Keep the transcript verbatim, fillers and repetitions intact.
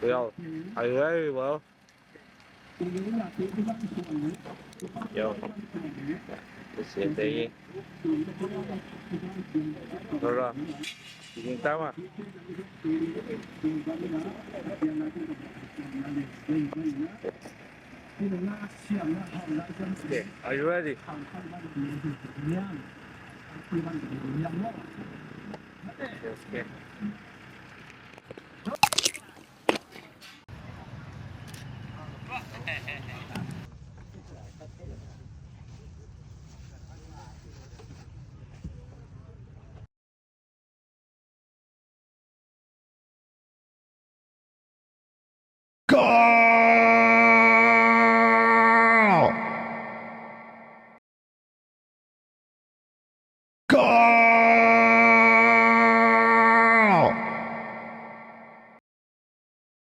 Yo, are you ready, bro? Yo. This is the Rora. Tingin tama. Okay, are you ready? Okay, okay.